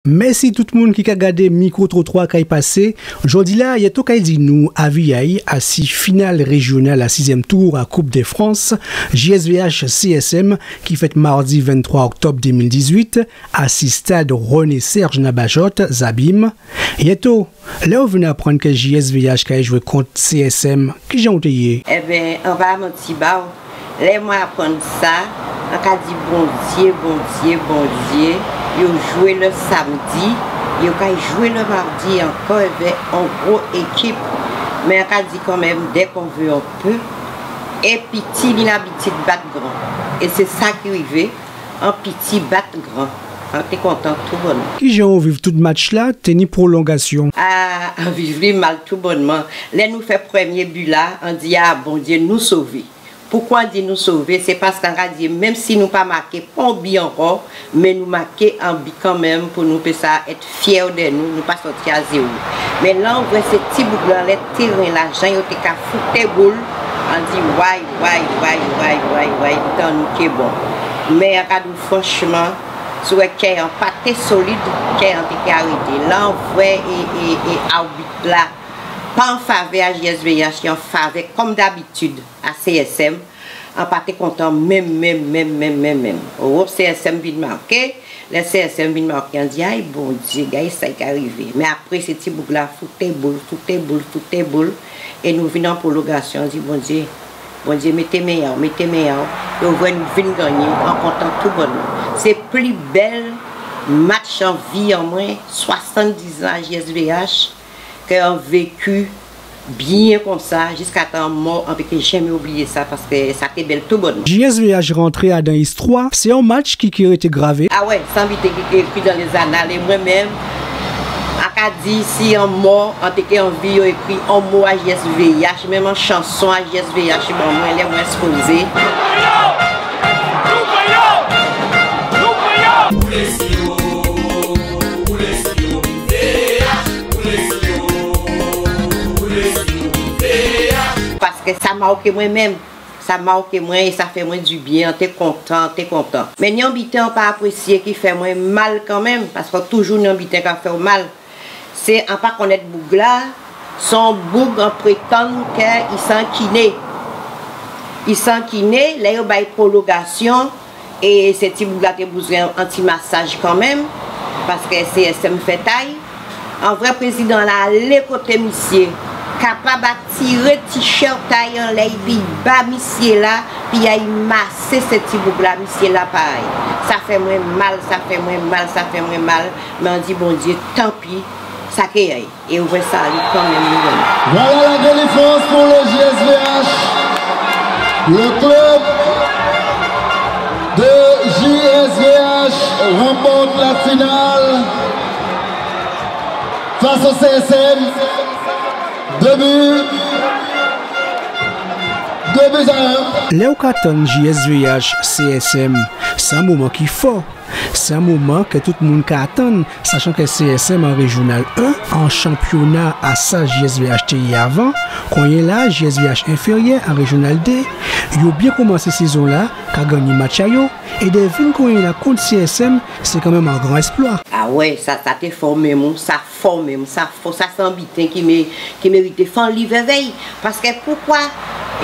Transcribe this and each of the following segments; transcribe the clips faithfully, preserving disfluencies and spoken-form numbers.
Mèsi tout moun ki ka gadé Mikrotrotwa kay pasé. Jòdi-la, Yéto kay di nou avi a'y asi final réjyonal a sizyèm tou a Coupe de France, J S V H C S M, ki fèt mawdi venntwa òktòb dé mil dizuit, asi stad René Serge Nabajoth, Zabim. Yéto, lè ou vin aprann kè J S V H kay jwé kont C S M, kijan ou té yé? Ében, an pa manti ba'w, lè mwen aprann sa, an ka di, Bondyé, Bondyé, Bondyé, yo jwé lè sanmdi, yo kay jwé lè mawdi ankò èvè on gwo ékip. Mé an ka di kanmenm, dès qu'on veut, on peut. É piti ni labitid bat gran. É sé sa ki rivé. An piti bat gran. An té kontan toubònman. Kijan ou viv tout match-la, té ni pwolongasyon? A, an viv li mal toubònman. Lè nou fè prèmyé bi-la, an di, a, Bondyé nou sové. Poukwa an di nou sové? Sé paskè an ka di, menm si nou pa maké pon bi ankò, mé nou maké an bi kanmenm pou nou pé sa èt fyè dè nou, nou pa sòti a zéwo. Mé lè an vwè sé ti boug-la anlè téren-la, jan yo té ka fouté boul, an di, way, way, way, way, li tan nou ké bon. Mé an ka di'w franchman, si ou vwè kè an pa té solid, kè an té ké arété. Lè an vwè é, é, é awbit-la pa an favè a J S V H, an favè, kòm dabitid, a C S M, an pa té kontan menm, menm, menm, menm, menm, menm. Wòp, C S M vin maké, lè C S M vin maké, an di, ay, Bondyé, gadé sa ki ka rivé. Mé apré, sé ti boug-la fouté boul, fouté boul, fouté boul, é nou vin an pwolongasyon, an di, Bondyé, Bondyé, mété men a'w, mété men a'w. É ou vwè nou vin gannyé, an kontan toubònman. Sé pli bèl match an vi an mwen, swasanndizan a J S V H, kè an véki byen konsa, jiskatan an mò, an pé ké janmé oubliyé sa, paskè sa té bèl toubònman. J S V H rantré adan istwa, sé on match ki, ki rété gravé. A wè, sé on biten ki, ki ékri dan lézanal, é mwen menm, an ka di, si an mò, an té ké anvi yo ékri on mo a J S V H, menm on chanson a J S V H, bon, mwen, lè mwen èkspozé. Paskè sa maké mwen menm. Sa maké mwen é sa fè mwen dibyen, an té kontan, an té kontan. Mé ni on biten an pa aprésyé ki fè mwen mal kanmenm, paskè toujou ni on biten ka fè'w mal. Sé an pa konnèt boug-la, sé on boug an prétann kè i sé on kiné. I sé on kiné, lè yo ba'y pwolongasyon, é sé ti boug-la té bouzwen on ti masaj kanmenm, paskè C S M fè ta'y. An vwè prézidan-la alé koté misyé, kapab atiré ti chè ta'y anlè'y, épi ba misyé-la, pou i ay masé sé ti boug-la, misyé-la pa ay. Sa fè mwen mal, sa fè mwen mal, sa fè mwen mal. Mé an di Bondyé, tanpi, sa ké ay. É ou vwè sa, li kanmenm, li vwè. Voilà la délivrance pour le J S V H. Le club de J S V H remporte la finale face au C S M. Deux buts, deux buts à un. Lè ou ka tann J S V H C S M, sé on moman ki fò. Sé on moman kè tout moun ka atann, sachan kè C S M an Réjyonal en, an chanpyona a sa J S V H té yé avan, konyéla J S V H enféryè an Réjyonal dé, yo byen koumansé sézon-la, ka gannyé match a yo, é dè vin konyéla kont C S M, sé kanmenm on gran èksplwa. A wè, sa, sa té fò menm, wi, sa fò menm, sa fò, sa sé on biten ki mé-, ki mérité fè on liv èvè'y. Paskè poukwa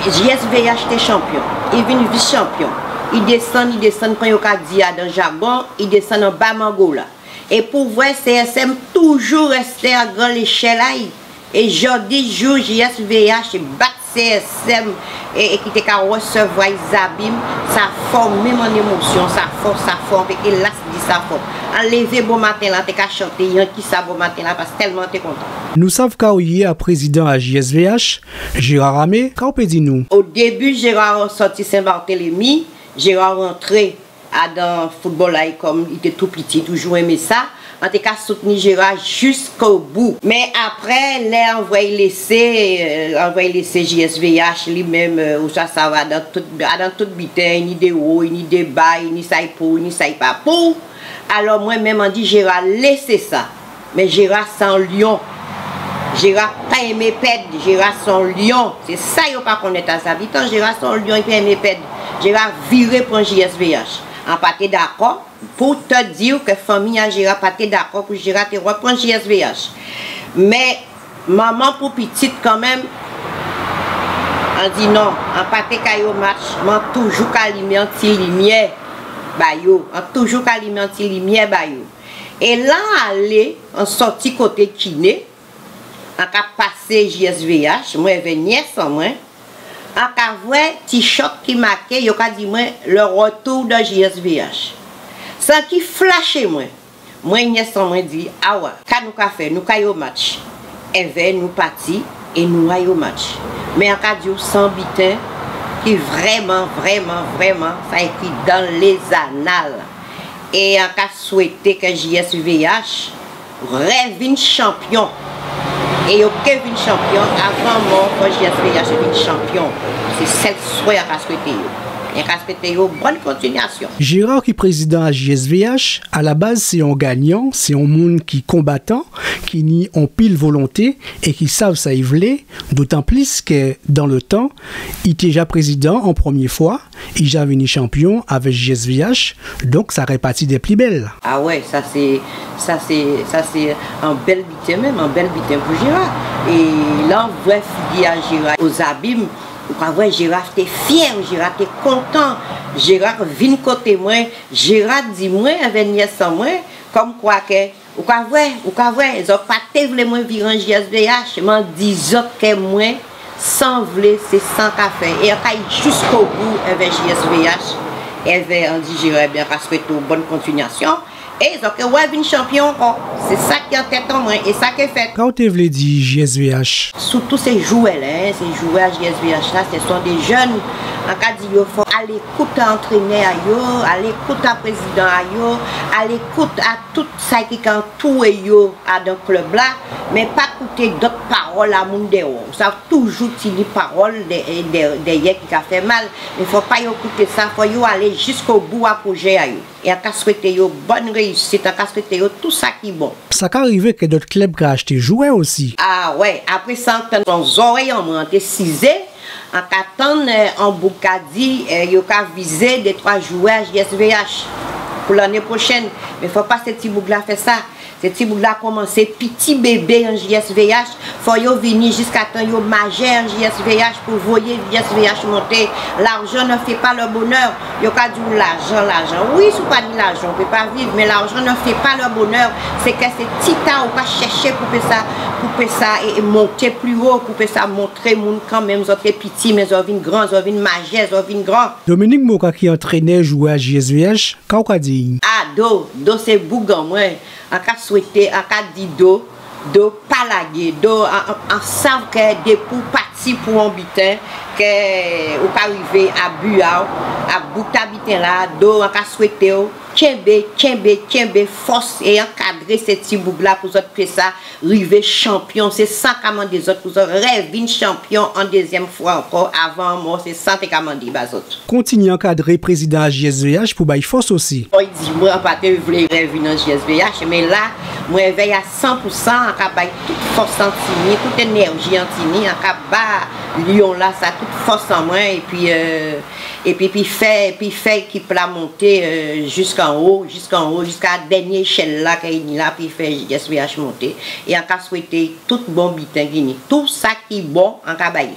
J S V H té chanpyon, i vin vis chanpyon, i désann, i désann, kon yo ka di adan jagon, i désann anba mango-la. É pou vwè C S M toujou rèsté a gran léchèl a'y. É jòdi jou J S V H bat C S M é, é ki té ka rèsèvwa Zabim, sa fò menm an émosyon, sa fò, sa fò, an pé ké las di sa fò. An lévé bomaten-la, an té ka chanté, yenki sa bomaten-la, paskè tèlman an té kontan. Nou sav ka ou yé a prézidan a J S V H, Gérard Amé, ka ou pé di nou? O débi, Gérard sòti Sen-Batèlémi, Gérard rantré adan foutbòl-la, é kòm i té tou piti, toujou enmé sa, an té ka soutni Gérard jiskobou. Mé apré, lè an vwè'y lésé, euh, an vwè'y lésé J S V H li menm, euh, ou sa sav, adan tout, adan tout biten, ni dé wo, ni dé ba, ni sa i pou, ni sa i pa pou. Alò, mwen menm, an di Gérard, lésé sa. Mé Gérard sé on lyon. Gérard pa enmé pèd. Gérard sé on lyon. Sé sa yo pa konnèt a Zabitan. Gérard sé on lyon, i pa enmé pèd. Gérard viré pran J S V H. An pa té dakò, pou té di'w ke fanmi a Jéra pa té dakò pou Jéra té rèpran J S V H. Mé manman pou pitit kanmenm, an di non, an pa té ka ay o match, mé an toujou ka limé an ti limyè ba yo, an toujou ka limé an ti limyè ba yo. É la alé, an sòti koté kiné, an ka pasé J S V H, mwen èvè nyès an mwen, an ka vwè ti chòt ki maké, yo ka di mwen, le retour de J S V H. Sa ki flaché mwen. Mwen, nyès an mwen di, awa, ka nou ka fè, nou ka ay o match. Èvè nou pati é nou ay o match. Mé an ka di'w sé on biten ki vrèman, vrèman, vrèman, sa ékri dan lézanal. É an ka swété ke J S V H rèvin chanpyon. É yo ké vin chanpyon avan mò, fò J S V H vin chanpyon. Sé sèl swè an ka swété yo. É an ka swété yo bòn kontinyasyon. Gérard ki prézidan a J S V H, a la baz sé on ganyan, sé on moun ki konbatan, ki ni onpil volonté é ki sav sa i vlé, dotan plis ke dan le tan, i té ja prézidan an prèmyé fwa, i ja vini chanpyon avè J S V H, donk sa fè pati dé pli bèl. A wè, sa sé, sa sé, sa sé on bèl biten menm, on bèl biten pou Jéra. É lè an vwè figi a Jéra o zabim, ou ka vwè Jéra té fyè, Jéra té kontan. Jéra vin koté mwen, Jéra di mwen, avè nyès an mwen, kòmkwa ke Ou ka vwè, ou ka vwè, zòt pa té vlé mwen viré an J S V H, mé an di zòt ke mwen, san vlé, sé sa an ka fè. É an ka ay jiskobou èvè J S V H, èvè Andy Gérard, ében, an ka swété'w bòn kontinyasyon. É zòt ké wè vin chanpyon ankò. Sé sa ki an tèt an mwen, é sa ké fèt. Ka ou té vlé di J S V H ? Sirtou sé jwè-la, en, sé jwè a J S V H la, ce sont des jeunes, an ka di yo fò a lékout a antrénè a yo, a lékout a prézidan a yo, a lékout a tout sa ki ka antouré yo adan klèb-la, mé pa kouté dòt pawòl a moun dèwò. Sa toujou tini pawòl dè-, dè-, dèyè ki ka fè mal, mé fò pa yo kouté sa, fò yo alé jiskobou a pwojè a yo. É an ka swété yo bòn réyisit, an ka swété yo tou sa ki bon. Sa ka rivé ke dòt klèb ka achté jwè osi. A wè, apré sa, an tann an zòrèy an mwen, an té sizé, an ka tann, eh, on boug ka di, eh, yo ka vizé dé twa jwè a J S V H pou lanné pwochèn. Mé fò pa sé ti boug-la fè sa. Sé ti boug-la koumansé piti bébé an J S V H, fò yo vini jiskatan yo majè an J S V H pou voyé J S V H monté. L'argent ne fait pas le bonheur. Yo ka di'w lajan, lajan. Wi, si ou pa ni lajan, ou pé pa viv, mé l'argent ne fait pas le bonheur. Sé ke sé ti-tala ou ka chèché pou pé sa, pou pé sa, é, é monté pli wo, pou pé sa montré moun kanmenm zòt té piti, mé zòt vin gran, zòt vin majè, zòt vin gran. Dominique Moka ki antrénè jwè a J S V H, ka ou ka di ? A, Do, Do sé boug an mwen. An ka swété, an ka di Do, Do pa lagé, Do, an, an, an sav ke dépi ou pati pou on biten, ke ou ka rivé a bi a'w, a bout a biten-la, Do, an ka swété'w, kenbé, kenbé, kenbé, fòs é ankadré sé ti boug-la pou zòt pé sa rivé chanpyon. Sé sa an ka mandé zòt pou zòt rèvin chanpyon an dézyèm fwa ankò, avan mò, sé sa an té ka mandé ba zòt. Kontinyé ankadré prézidan a J S V H pou ba'y fòs osi. Bon, i di mwen an pa té vlé rèvin an J S V H, mé la, mwen èvè'y a san pou san, an ka ba'y tout fòs an tini, tout énèji an tini, an ka ba lyon-lasa tout fòs an mwen, épi, euh, épi, épi fè, épi fè ékip-la monté, euh, jiskanwo, jiskanwo, jiska dènyé échèl-la ke i ni la, épi fè J S V H monté. É an ka swété tout bon biten ki ni. Tou sa ki bon, an ka ba'y.